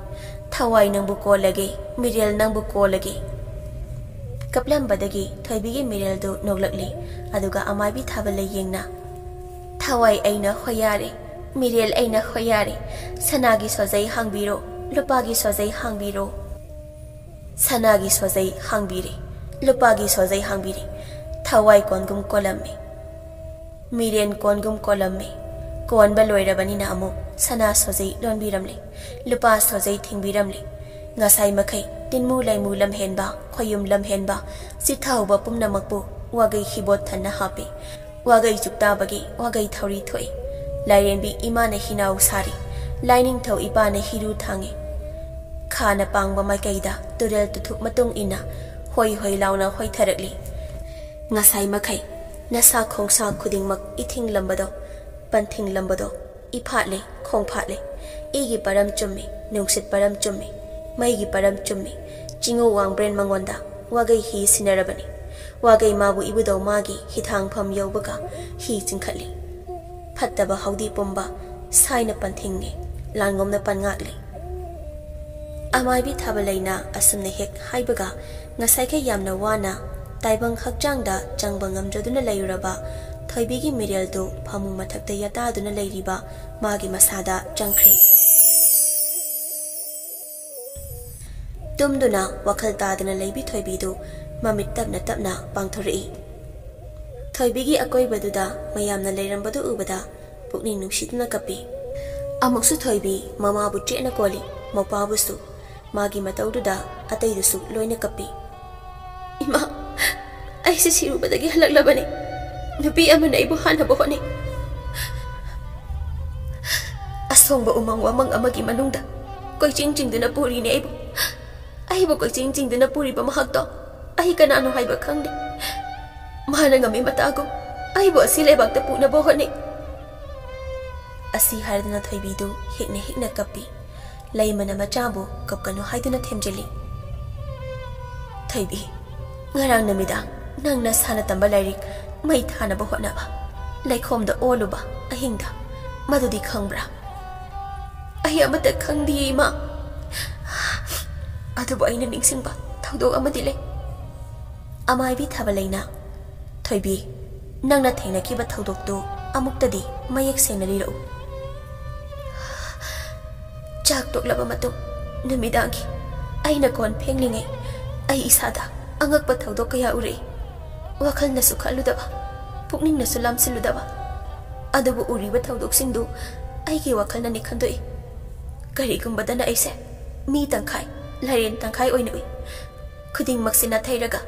ꯊꯋꯥꯏ ꯅꯪꯕꯨ ꯀꯣꯜꯂꯒꯦ, ꯃꯤꯔꯦꯜ ꯅꯪꯕꯨ ꯀꯣꯜꯂꯒꯦ꯫ ꯀꯞꯂꯝꯕꯗꯒꯤ ꯊꯣꯏꯕꯤꯒꯤ ꯃꯤꯔꯦꯜꯗꯨ ꯅꯣꯛꯂꯛꯂꯤ, ꯑꯗꯨꯒ ꯑꯃꯥꯏꯕꯤ ꯊꯥꯕ ꯂꯩꯌꯦꯡꯅ, "ꯊꯋꯥꯏ ꯑꯩꯅ ꯍꯣꯌꯥꯔꯦ, ꯃꯤꯔꯦꯜ ꯑꯩꯅ ꯍꯣꯌꯥꯔꯦ, ꯁꯅꯥꯒꯤ ꯁꯣꯖꯩ ꯍꯥꯡꯕꯤꯔꯣ, ꯂꯨꯄꯥꯒꯤ ꯁꯣꯖꯩ ꯍꯥꯡꯕꯤꯔꯣ꯫ ꯁꯅꯥꯒꯤ ꯁꯣꯖꯩ ꯍꯥꯡꯕꯤꯔꯦ, ꯂꯨꯄꯥꯒꯤ ꯁꯣꯖꯩ ꯍꯥꯡꯕꯤꯔꯦ, ꯊꯋꯥꯏ ꯀꯣꯟꯒꯨꯝ ꯀꯣꯜꯂꯝꯃꯦ, ꯃꯤꯔꯦꯟ ꯀꯣꯟꯒꯨꯝ ꯀꯣꯜꯂꯝꯃꯦ꯫ ꯀꯣꯟꯕ ꯂꯣꯏꯔꯕꯅꯤꯅ ꯑꯃꯨꯛ ꯁꯅꯥ ꯁꯣꯖꯩ ꯂꯣꯟꯕꯤꯔꯝꯂꯦ, ꯂꯨꯄꯥ ꯁꯣꯖꯩ ꯊꯤꯡꯕꯤꯔꯝꯂꯦ꯫ ꯉꯁꯥꯏ ꯃꯈꯩ ꯇꯤꯟꯃꯨ ꯂꯩꯃꯨ ꯂꯝꯍꯦꯟꯕ, ꯈꯣꯌꯨꯝ ꯂꯝꯍꯦꯟꯕ, ꯆꯤꯠꯊꯍꯧꯕ ꯄꯨꯝꯅꯃꯛꯄꯨ ꯋꯥꯒꯩ ꯍꯤꯕꯣꯠ ꯊꯟꯅ ꯍꯥꯞꯄꯦ꯫ ꯋꯥꯒꯩ ꯆꯨꯞꯇꯥꯕꯒꯤ ꯋꯥꯒꯩ ꯊꯧꯔꯤ ꯊꯣꯛꯏ꯫ ꯂꯥꯏꯔꯦꯝꯕꯤ ꯏꯃꯥꯅ ꯍꯤꯅꯥꯎ ꯁꯥꯔꯤ꯫ ꯂꯥꯏꯅꯤꯡꯊꯧ ꯏꯄꯥꯅ ꯍꯤꯔꯨ ꯊꯥꯡꯉꯤ꯫ ꯈꯥꯅ ꯄꯥꯡꯕ ꯃꯥꯏꯀꯩꯗ ꯇꯨꯔꯦꯜ ꯇꯨꯊꯨꯞ ꯃꯇꯨꯡ ꯏꯟꯅ ꯍꯣꯏ ꯍꯣꯏ ꯂꯥꯎꯅ ꯍꯣꯏꯊꯔꯛꯂꯤ꯫ ꯉꯁꯥꯏ ꯃꯈꯩ ꯅꯁꯥ ꯈꯣꯡꯁꯥ ꯈꯨꯗꯤꯡꯃꯛ ꯏꯊꯤꯡꯂꯝꯕꯗꯣ, ꯄꯟꯊꯤꯡꯂꯝꯕꯗꯣ, ꯏꯐꯥꯠꯂꯦ, ꯈꯣꯡꯐꯥꯠꯂꯦ꯫ ꯏꯒꯤ ꯄꯔꯝ ꯆꯨꯝꯃꯤ, ꯅꯨꯡꯁꯤꯠ ꯄꯔꯝ ꯆꯨꯝꯃꯤ, ꯃꯩꯒꯤ ꯄꯔꯝ ꯆꯨꯝꯃꯤ꯫ ꯆꯤꯡꯉꯨ ꯋꯥꯡꯕ꯭ꯔꯦꯟ ꯃꯉꯣꯟꯗ ꯋꯥꯒꯩ ꯍꯤ ꯁꯤꯟꯅꯔꯕꯅꯤ꯫ ꯋꯥꯒꯩ ꯃꯥꯕꯨ ꯏꯕꯨꯙꯧ ꯃꯥꯒꯤ ꯍꯤꯊꯥꯡꯐꯝ ꯌꯧꯕꯒ ꯍꯤ ꯆꯤꯡꯈꯠꯂꯤ꯫ ꯐꯠꯇꯕ ꯍꯥꯎꯗꯤ ꯄꯨꯝꯕ ꯁꯥꯏꯅ ꯄꯟꯊꯤꯡꯉꯦ, ꯂꯥꯟꯉꯝꯅ ꯄꯟꯉꯥꯛꯂꯦ꯫ ꯑꯃꯥꯏꯕꯤ ꯊꯥꯕ ꯂꯩꯅ ꯑꯁꯨꯝꯅ ꯍꯦꯛ ꯍꯥꯏꯕꯒ, ꯉꯁꯥꯏꯈꯩ ꯌꯥꯝꯅ ꯋꯥꯅ ꯇꯥꯏꯕꯪ ꯍꯛꯆꯥꯡꯗ ꯆꯪꯕ ꯉꯝꯖꯗꯨꯅ ꯂꯩꯔꯨꯔꯕ ꯊꯣꯏꯕꯤꯒꯤ ꯃꯤꯔꯦꯜꯗꯨ ꯐꯃꯨꯡ ꯃꯊꯛꯇ ꯌꯥꯇꯥꯗꯨꯅ ꯂꯩꯔꯤꯕ ꯃꯥꯒꯤ ꯃꯁꯥꯗ ꯆꯪꯈ꯭ꯔꯦ꯫ ꯇꯨꯝꯗꯨꯅ ꯋꯥꯈꯜ ꯇꯥꯗꯅ ꯂꯩꯕꯤ ꯊꯣꯏꯕꯤꯗꯨ ꯃꯃꯤꯠ ꯇꯞꯅ ꯇꯞꯅ ꯄꯥꯡꯊꯣꯔꯛꯏ꯫ ꯊꯣꯏꯕꯤꯒꯤ ꯑꯀꯣꯏꯕꯗꯨꯗ ꯃꯌꯥꯝꯅ ꯂꯩꯔꯝꯕꯗꯨ ꯎꯕꯗ ꯄꯨꯛꯅꯤꯡ ꯅꯨꯡꯁꯤꯗꯨꯅ ꯀꯞꯄꯤ꯫ ꯑꯃꯨꯛꯁꯨ ꯊꯣꯏꯕꯤ ꯃꯃꯥꯕꯨ ꯆꯦꯠꯅ ꯀꯣꯜꯂꯤ, ꯃꯧꯄꯥꯕꯨꯁꯨ꯫ ꯃꯥꯒꯤ ꯃꯇꯧꯗꯨꯗ ꯑꯇꯩꯗꯨꯁꯨ ꯂꯣꯏꯅ ꯀꯞꯄꯤ꯫ "ꯏꯃꯥ, ꯑꯩꯁꯦ ꯁꯤꯔꯨꯕꯗꯒꯤ ꯍꯜꯂꯛꯂꯕꯅꯤ꯫ ꯅꯨꯄꯤ ꯑꯃꯅ ꯑꯩꯕꯨ ꯍꯥꯠꯅꯕ ꯍꯣꯠꯅꯩ꯫ ꯑꯁꯣꯡꯕ ꯎꯃꯪ ꯋꯥꯃꯪ ꯑꯃꯒꯤ ꯃꯅꯨꯡꯗ ꯀꯣꯏꯆꯤꯡ ꯆꯤꯡꯗꯨꯅ ꯄꯨꯔꯤꯅꯦ ꯑꯩꯕꯨ꯫ ꯑꯩꯕꯨ ꯀꯣꯏꯆꯤꯡ ꯆꯤꯡꯗꯨꯅ ꯄꯨꯔꯤꯕ ꯃꯍꯥꯛꯇꯣ ꯑꯩ ꯀꯅꯥꯅꯣ ꯍꯥꯏꯕ ꯈꯪꯗꯦ꯫ ꯃꯥꯅ ꯉꯝꯃꯤ ꯃꯇꯥꯒꯨꯝ ꯑꯩꯕꯨ ꯑꯁꯤ ꯂꯩꯕꯥꯛꯇ ꯄꯨꯅꯕ ꯍꯣꯠꯅꯩ꯫ ꯑꯁꯤ ꯍꯥꯏꯔꯗꯨꯅ ꯊꯣꯏꯕꯤꯗꯨ ꯍꯤꯛꯅ ꯍꯤꯛꯅ ꯀꯞꯄꯤ꯫ ꯂꯩꯃꯅ ꯃꯆꯥꯕꯨ ꯀꯞꯀꯅꯨ ꯍꯥꯏꯗꯨꯅ ꯊꯦꯝꯖꯤꯜꯂꯤ꯫ ꯊꯣꯏꯕꯤ, ꯉꯔꯥꯡ ꯅꯨꯃꯤꯗꯥꯡ ꯅꯪ ꯅꯁꯥꯅ ꯇꯝꯕ ꯂꯥꯏꯔꯤꯛ ꯃꯩ ꯊꯥꯅꯕ ꯍꯣꯠꯅꯕ, ꯂꯩꯈꯣꯝꯗ ꯑꯣꯜꯂꯨꯕ ꯑꯍꯤꯡꯗ, ꯃꯗꯨꯗꯤ ꯈꯪꯕ꯭ꯔꯥ? ꯑꯩ ꯑꯃꯠꯇ ꯈꯪꯗꯤꯌꯦ, ꯏꯃꯥ꯫ ꯑꯗꯨꯕꯨ ꯑꯩꯅ ꯅꯤꯡꯁꯤꯡꯕ ꯊꯧꯗꯣꯛ ꯑꯃꯗꯤ ꯂꯩ꯫ ꯑꯃꯥꯏꯕꯤ ꯊꯥꯕ ꯂꯩꯅ, ꯊꯣꯏꯕꯤ, ꯅꯪꯅ ꯊꯦꯡꯅꯈꯤꯕ ꯊꯧꯗꯣꯛꯇꯨ ꯑꯃꯨꯛꯇꯗꯤ ꯃꯌꯦꯛ ꯁꯦꯡꯅ ꯂꯤꯔꯛꯎ꯫ ꯆꯥꯛ ꯇꯣꯛꯂꯕ ꯃꯇꯨꯡ ꯅꯨꯃꯤꯗꯥꯡꯒꯤ ꯑꯩꯅ ꯀꯣꯟ ꯐꯦꯡꯂꯤꯉꯩ ꯑꯩ ꯏꯁꯥꯗ ꯑꯉꯛꯄ ꯊꯧꯗꯣꯛ ꯀꯌꯥ ꯎꯔꯛꯏ꯫ ꯋꯥꯈꯜꯅꯁꯨ ꯈꯜꯂꯨꯗꯕ, ꯄꯨꯛꯅꯤꯡꯅꯁꯨ ꯂꯥꯝꯁꯤꯜꯂꯨꯗꯕ꯫ ꯑꯗꯨꯕꯨ ꯎꯔꯤꯕ ꯊꯧꯗꯣꯛꯁꯤꯡꯗꯨ ꯑꯩꯒꯤ ꯋꯥꯈꯜꯅꯅꯤ ꯈꯟꯗꯣꯛꯏ꯫ ꯀꯔꯤꯒꯨꯝꯕꯗꯅ ꯑꯩꯁꯦ ꯃꯤ ꯇꯪꯈꯥꯏ, ꯂꯥꯏꯔꯦꯟ ꯇꯪꯈꯥꯏ ꯑꯣꯏꯅ ꯎꯏ꯫ ꯈꯨꯗꯤꯡꯃꯛꯁꯤ ꯅꯥꯊꯩꯔꯒ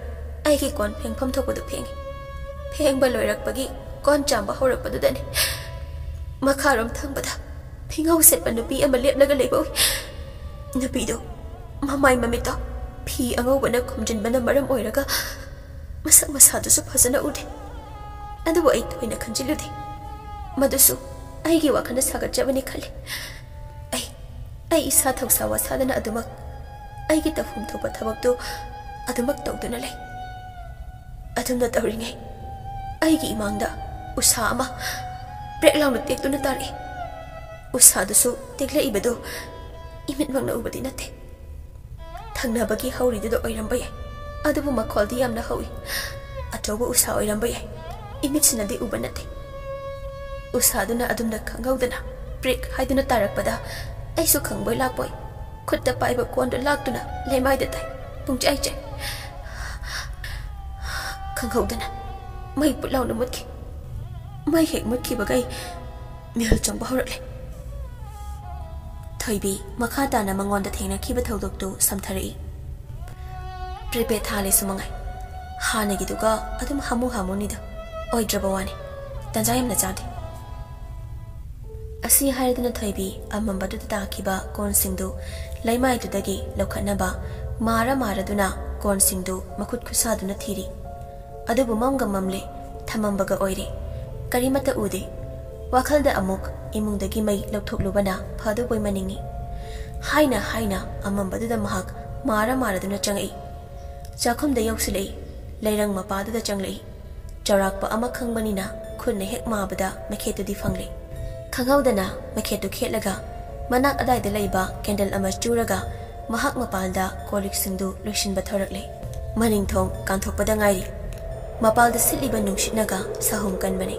ꯑꯩꯒꯤ ꯀꯣꯟ ꯐꯦꯡꯐꯝ ꯊꯣꯛꯄꯗꯨ ꯐꯦꯡꯏ꯫ ꯐꯦꯡꯕ ꯂꯣꯏꯔꯛꯄꯒꯤ ꯀꯣꯟ ꯆꯥꯝꯕ ꯍꯧꯔꯛꯄꯗꯨꯗꯅꯤ ꯃꯈꯥꯔꯣꯝ ꯊꯪꯕꯗ ꯐꯤꯉꯧ ꯁꯦꯠꯄ ꯅꯨꯄꯤ ꯑꯃ ꯂꯦꯞꯂꯒ ꯂꯩꯕ ꯎꯏ꯫ ꯅꯨꯄꯤꯗꯨ ꯃꯃꯥꯏ ꯃꯃꯤꯠꯇꯣ ꯐꯤ ꯑꯉꯧꯕꯅ ꯈꯨꯝꯖꯤꯟꯕꯅ ꯃꯔꯝ ꯑꯣꯏꯔꯒ ꯃꯁꯛ ꯃꯁꯥꯗꯨꯁꯨ ꯐꯖꯅ ꯎꯗꯦ꯫ ꯑꯗꯨꯕꯨ ꯑꯩ ꯊꯣꯏꯅ ꯈꯟꯖꯤꯜꯂꯨꯗꯦ꯫ ꯃꯗꯨꯁꯨ ꯑꯩꯒꯤ ꯋꯥꯈꯜꯅ ꯁꯥꯒꯠꯆꯕꯅꯤ ꯈꯜꯂꯤ꯫ ꯑꯩ, ꯑꯩ ꯏꯁꯥ ꯊꯧꯁꯥ ꯋꯥꯁꯥꯗꯅ ꯑꯗꯨꯃꯛ ꯑꯩꯒꯤ ꯇꯧꯐꯝ ꯊꯣꯛꯄ ꯊꯕꯛꯇꯨ ꯑꯗꯨꯃꯛ ꯇꯧꯗꯨꯅ ꯂꯩ꯫ ꯑꯗꯨꯝꯅ ꯇꯧꯔꯤꯉꯩ ꯑꯩꯒꯤ ꯏꯃꯥꯡꯗ ꯎꯁꯥ ꯑꯃ ꯄ꯭ꯔꯦꯛ ꯂꯥꯎꯅ ꯇꯦꯛꯇꯨꯅ ꯇꯥꯔꯛꯏ꯫ ꯎꯁꯥꯗꯨꯁꯨ ꯇꯦꯛꯂꯛꯏꯕꯗꯨ ꯏꯃꯤꯠꯃꯛꯅ ꯎꯕꯗꯤ ꯅꯠꯇꯦ꯫ ꯊꯪꯅꯕꯒꯤ ꯍꯧꯔꯤꯗꯨꯗ ꯑꯣꯏꯔꯝꯕ ꯌꯥꯏ, ꯑꯗꯨꯕꯨ ꯃꯈꯣꯜꯗꯤ ꯌꯥꯝꯅ ꯍꯧꯏ꯫ ꯑꯆꯧꯕ ꯎꯁꯥ ꯑꯣꯏꯔꯝꯕ ꯌꯥꯏ, ꯏꯃꯤꯠꯁꯤꯅꯗꯤ ꯎꯕ ꯅꯠꯇꯦ꯫ ꯎꯁꯥꯗꯨꯅ ꯑꯗꯨꯝꯅ ꯈꯪꯍꯧꯗꯅ ꯄ꯭ꯔꯦꯛ ꯍꯥꯏꯗꯨꯅ ꯇꯥꯔꯛꯄꯗ ꯑꯩꯁꯨ ꯈꯪꯕꯣꯏ ꯂꯥꯛꯄꯣꯏ ꯈꯨꯠꯇ ꯄꯥꯏꯕ ꯀꯣꯟꯗꯨ ꯂꯥꯛꯇꯨꯅ ꯂꯩꯃꯥꯏꯗ ꯇꯥꯏ꯫ ꯄꯨꯡꯆꯥꯏ ꯆꯥꯏ꯫ ꯈꯪꯍꯧꯗꯅ ꯃꯩ ꯄꯨꯠ ꯂꯥꯎꯅ ꯃꯨꯠꯈꯤ꯫ ꯃꯩ ꯍꯦꯛ ꯃꯨꯠꯈꯤꯕꯒꯩ ꯃꯤꯍꯨꯜ ꯆꯪꯕ ꯍꯧꯔꯛꯂꯦ꯫ ꯊꯣꯏꯕꯤ ꯃꯈꯥ ꯇꯥꯅ ꯃꯉꯣꯟꯗ ꯊꯦꯡꯅꯈꯤꯕ ꯊꯧꯗꯣꯛꯇꯨ ꯁꯝꯊꯔꯛꯏ꯫ ꯄ꯭ꯔꯤꯄꯦꯗ ꯊꯥꯜꯂꯦ ꯁꯨꯃꯉꯥꯏ꯫ ꯍꯥꯟꯅꯒꯤꯗꯨꯒ ꯑꯗꯨꯝ ꯍꯥꯃꯨ ꯍꯥꯃꯨꯅꯤꯗ꯫ ꯑꯣꯏꯗ꯭ꯔꯕ ꯋꯥꯅꯤ꯫ ꯇꯟꯖꯥ ꯌꯥꯝꯅ ꯆꯥꯗꯦ꯫ ꯁꯤ ꯍꯥꯏꯔꯗꯨꯅ ꯊꯣꯏꯕꯤ ꯑꯃꯝꯕꯗꯨꯗ ꯇꯥꯈꯤꯕ ꯀꯣꯟꯁꯤꯡꯗꯨ ꯂꯩꯃꯥꯏꯗꯨꯗꯒꯤ ꯂꯧꯈꯠꯅꯕ ꯃꯥꯔ ꯃꯥꯔꯗꯨꯅ ꯀꯣꯟꯁꯤꯡꯗꯨ ꯃꯈꯨꯠ ꯈꯨꯁꯥꯗꯨꯅ ꯊꯤꯔꯤ꯫ ꯑꯗꯨꯕꯨ ꯃꯝꯒ ꯃꯝꯂꯦ, ꯊꯃꯝꯕꯒ ꯑꯣꯏꯔꯦ꯫ ꯀꯔꯤꯃꯠꯇ ꯎꯗꯦ꯫ ꯋꯥꯈꯜꯗ ꯑꯃꯨꯛ ꯏꯃꯨꯡꯗꯒꯤ ꯃꯩ ꯂꯧꯊꯣꯛꯂꯨꯕꯅ ꯐꯗꯧꯕꯣꯏ ꯃꯅꯤꯡꯏ꯫ ꯍꯥꯏꯅ ꯍꯥꯏꯅ ꯑꯃꯝꯕꯗꯨꯗ ꯃꯍꯥꯛ ꯃꯥꯔ ꯃꯥꯔꯗꯨꯅ ꯆꯪꯉꯛꯏ꯫ ꯆꯥꯛꯈꯨꯝꯗ ꯌꯧꯁꯤꯜꯂꯛꯏ꯫ ꯂꯩꯔꯪ ꯃꯄꯥꯗꯨꯗ ꯆꯪꯂꯛꯏ꯫ ꯆꯥꯎꯔꯥꯛꯄ ꯑꯃ ꯈꯪꯕꯅꯤꯅ ꯈꯨꯠꯅ ꯍꯦꯛ ꯃꯥꯕꯗ ꯃꯩꯈꯦꯠꯇꯨꯗꯤ ꯐꯪꯂꯦ꯫ ꯈꯪꯍꯧꯗꯅ ꯃꯩꯈꯦꯠꯇꯨ ꯈꯦꯠꯂꯒ ꯃꯅꯥꯛ ꯑꯗꯥꯏꯗ ꯂꯩꯕ ꯀꯦꯟꯗꯜ ꯑꯃ ꯆꯨꯔꯒ ꯃꯍꯥꯛ ꯃꯄꯥꯜꯗ ꯀꯣꯜ ꯂꯤꯛꯁꯤꯡꯗꯨ ꯂꯣꯏꯁꯤꯟꯕ ꯊꯧꯔꯛꯂꯦ꯫ ꯃꯅꯤꯡ ꯊꯣꯡ ꯀꯥꯟꯊꯣꯛꯄꯗ ꯉꯥꯏꯔꯤ꯫ ꯃꯄꯥꯜꯗ ꯁꯤꯠꯂꯤꯕ ꯅꯨꯡꯁꯤꯠꯅꯒ ꯁꯥꯍꯨꯝ ꯀꯟꯕꯅꯤ꯫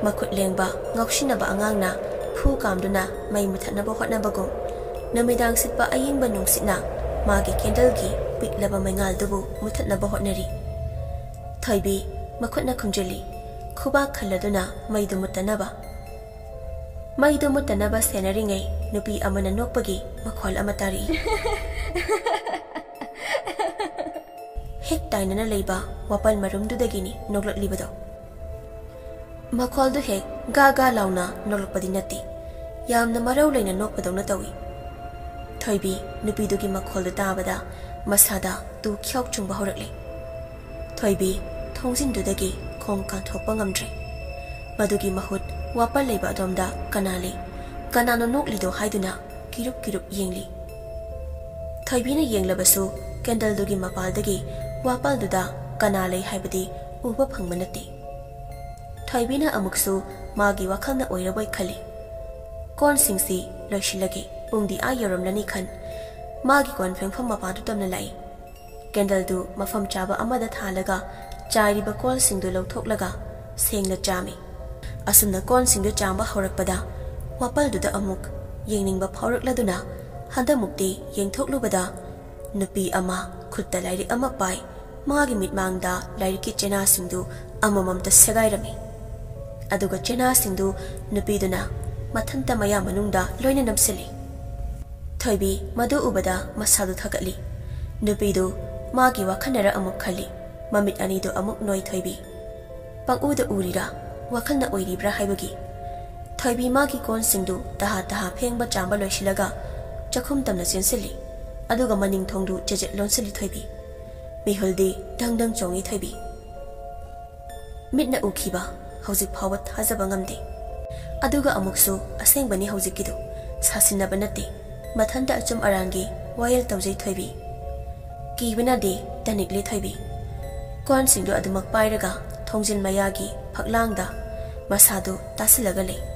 ꯃꯈꯨꯠ ꯂꯦꯡꯕ ꯉꯥꯎꯁꯤꯟꯅꯕ ꯑꯉꯥꯡꯅ ꯐꯨ ꯀꯥꯝꯗꯨꯅ ꯃꯩ ꯃꯨꯊꯠꯅꯕ ꯍꯣꯠꯅꯕꯒꯨꯝ, ꯅꯨꯃꯤꯗꯥꯡ ꯁꯤꯠꯄ ꯑꯌꯤꯡꯕ ꯅꯨꯡꯁꯤꯠꯅ ꯃꯥꯒꯤ ꯀꯦꯟꯗꯜꯒꯤ ꯄꯤꯛꯂꯕ ꯃꯩꯉꯥꯜꯗꯨꯕꯨ ꯃꯨꯊꯠꯅꯕ ꯍꯣꯠꯅꯔꯤ꯫ ꯊꯣꯏꯕꯤ ꯃꯈꯨꯠꯅ ꯈꯨꯝꯖꯤꯜꯂꯤ, ꯈꯨꯕꯥꯛ ꯈꯜꯂꯗꯨꯅ ꯃꯩꯗꯨ ꯃꯨꯠꯇꯅꯕ꯫ ꯃꯩꯗꯨ ꯃꯨꯠꯇꯅꯕ ꯁꯦꯟꯅꯔꯤꯉꯩ ꯅꯨꯄꯤ ꯑꯃꯅ ꯅꯣꯛꯄꯒꯤ ꯃꯈꯣꯜ ꯑꯃ ꯇꯥꯔꯛꯏ꯫ ꯍꯦꯛ ꯇꯥꯏꯅꯅ ꯂꯩꯕ ꯋꯥꯄꯜ ꯃꯔꯨꯝꯗꯨꯗꯒꯤꯅꯤ ꯅꯣꯛꯂꯛꯂꯤꯕꯗꯣ꯫ ꯃꯈꯣꯜꯗꯨ ꯍꯦꯛ ꯒꯥ ꯒꯥ ꯂꯥꯎꯅ ꯅꯣꯛꯂꯛꯄꯗꯤ ꯅꯠꯇꯦ, ꯌꯥꯝꯅ ꯃꯔꯧ ꯂꯩꯅ ꯅꯣꯛꯄꯗꯧꯅ ꯇꯧꯏ꯫ ꯊꯣꯏꯕꯤ ꯅꯨꯄꯤꯗꯨꯒꯤ ꯃꯈꯣꯜꯗꯨ ꯇꯥꯕꯗ ꯃꯁꯥꯗ ꯇꯨ ꯈ꯭ꯌꯥꯎ ꯆꯨꯡꯕ ꯍꯧꯔꯛꯂꯦ꯫ ꯊꯣꯏꯕꯤ ꯊꯣꯡꯖꯤꯟꯗꯨꯗꯒꯤ ꯈꯣꯡ ꯀꯥꯟꯊꯣꯛꯄ ꯉꯝꯗ꯭ꯔꯦ꯫ ꯃꯗꯨꯒꯤ ꯃꯍꯨꯠ ꯋꯥꯄꯜ ꯂꯩꯕ ꯑꯗꯣꯝꯗ ꯀꯅꯥ ꯂꯩ, ꯀꯅꯥꯅꯣ ꯅꯣꯛꯂꯤꯗꯣ ꯍꯥꯏꯗꯨꯅ ꯀꯤꯔꯨꯞ ꯀꯤꯔꯨꯞ ꯌꯦꯡꯂꯤ꯫ ꯊꯣꯏꯕꯤꯅ ꯌꯦꯡꯂꯕꯁꯨ ꯀꯦꯟꯗꯜꯗꯨꯒꯤ ꯃꯄꯥꯜꯗꯒꯤ ꯋꯥꯄꯜꯗꯨꯗ ꯀꯅꯥ ꯂꯩ ꯍꯥꯏꯕꯗꯤ ꯎꯕ ꯐꯪꯕ ꯅꯠꯇꯦ꯫ ꯊꯣꯏꯕꯤꯅ ꯑꯃꯨꯛꯁꯨ ꯃꯥꯒꯤ ꯋꯥꯈꯜꯅ ꯑꯣꯏꯔꯕꯣꯏ ꯈꯜꯂꯤ꯫ ꯀꯣꯟꯁꯤꯡꯁꯤ ꯂꯣꯏꯁꯤꯜꯂꯒꯦ, ꯄꯨꯡꯗꯤ ꯑꯥ ꯌꯧꯔꯝꯂꯅꯤ ꯈꯟ, ꯃꯥꯒꯤ ꯀꯣꯟ ꯐꯦꯡꯐꯝ ꯃꯄꯥꯗꯨ ꯇꯝꯅ ꯂꯥꯛꯏ꯫ ꯀꯦꯟꯗꯜꯗꯨ ꯃꯐꯝ ꯆꯥꯕ ꯑꯃꯗ ꯊꯥꯜꯂꯒ ꯆꯥꯏꯔꯤꯕ ꯀꯣꯜꯁꯤꯡꯗꯨ ꯂꯧꯊꯣꯛꯂꯒ ꯁꯦꯡꯅ ꯆꯥꯝꯃꯤ꯫ ꯑꯁꯨꯝꯅ ꯀꯣꯟꯁꯤꯡꯗꯨ ꯆꯥꯝꯕ ꯍꯧꯔꯛꯄꯗ ꯋꯥꯄꯜꯗꯨꯗ ꯑꯃꯨꯛ ꯌꯦꯡꯅꯤꯡꯕ ꯐꯥꯎꯔꯛꯂꯗꯨꯅ ꯍꯟꯗꯃꯨꯛꯇꯤ ꯌꯦꯡꯊꯣꯛꯂꯨꯕꯗ ꯅꯨꯄꯤ ꯑꯃ ꯈꯨꯠꯇ ꯂꯥꯏꯔꯤꯛ ꯑꯃ ꯄꯥꯏ, ꯃꯥꯒꯤ ꯃꯤꯠꯃꯥꯡꯗ ꯂꯥꯏꯔꯤꯛꯀꯤ ꯆꯦꯅꯥꯁꯤꯡꯗꯨ ꯑꯃꯃꯝꯇ ꯁꯦꯒꯥꯏꯔꯝꯃꯤ꯫ ꯑꯗꯨꯒ ꯆꯦꯅꯥꯁꯤꯡꯗꯨ ꯅꯨꯄꯤꯗꯨꯅ ꯃꯊꯟꯇ ꯃꯌꯥ ꯃꯅꯨꯡꯗ ꯂꯣꯏꯅ ꯅꯝꯁꯤꯜꯂꯤ꯫ ꯊꯣꯏꯕꯤ ꯃꯗꯨ ꯎꯕꯗ ꯃꯁꯥꯗꯨ ꯊꯛꯀꯠꯂꯤ꯫ ꯅꯨꯄꯤꯗꯨ ꯃꯥꯒꯤ ꯋꯥꯈꯜꯅꯔ ꯑꯃꯨꯛ ꯈꯜꯂꯤ꯫ ꯃꯃꯤꯠ ꯑꯅꯤꯗꯨ ꯑꯃꯨꯛ ꯅꯣꯏ ꯊꯣꯏꯕꯤ꯫ ꯄꯪꯎꯗ ꯎꯔꯤꯔꯥ, ꯋꯥꯈꯜꯅ ꯑꯣꯏꯔꯤꯕ꯭ꯔꯥ ꯍꯥꯏꯕꯒꯤ꯫ ꯊꯣꯏꯕꯤ ꯃꯥꯒꯤ ꯀꯣꯟꯁꯤꯡꯗꯨ ꯇꯍꯥ ꯇꯍꯥ ꯐꯦꯡꯕ ꯆꯥꯝꯕ ꯂꯣꯏꯁꯤꯜꯂꯒ ꯆꯥꯛꯈꯨꯝ ꯇꯝꯅ ꯆꯦꯟꯁꯤꯜꯂꯤ꯫ ꯑꯗꯨꯒ ꯃꯅꯤꯡ ꯊꯣꯡꯗꯨ ꯆꯦꯖꯦꯠ ꯂꯣꯟꯁꯤꯜꯂꯤ ꯊꯣꯏꯕꯤ꯫ ꯃꯤꯍꯨꯜꯗꯤ ꯗꯪ ꯗꯪ ꯆꯣꯡꯏ ꯊꯣꯏꯕꯤ꯫ ꯃꯤꯠꯅ ꯎꯈꯤꯕ ꯍꯧꯖꯤꯛ ꯐꯥꯎꯕ ꯊꯥꯖꯕ ꯉꯝꯗꯦ꯫ ꯑꯗꯨꯒ ꯑꯃꯨꯛꯁꯨ ꯑꯁꯦꯡꯕꯅꯤ ꯍꯧꯖꯤꯛꯀꯤꯗꯨ꯫ ꯁꯥꯁꯤꯟꯅꯕ ꯅꯠꯇꯦ꯫ ꯃꯊꯟꯇ ꯑꯆꯨꯝ ꯑꯔꯥꯟꯒꯤ ꯋꯥꯌꯦꯜ ꯇꯧꯖꯩ ꯊꯣꯏꯕꯤ꯫ ꯀꯤꯕꯅꯗꯤ ꯇꯅꯤꯛꯂꯤ ꯊꯣꯏꯕꯤ꯫ ꯀꯣꯟꯁꯤꯡꯗꯨ ꯑꯗꯨꯃꯛ ꯄꯥꯏꯔꯒ ꯊꯣꯡꯖꯤꯟ ꯃꯌꯥꯒꯤ ꯐꯛꯂꯥꯡꯗ ꯃꯁꯥꯗꯨ ꯇꯥꯁꯤꯜꯂꯒ ꯂꯩ꯫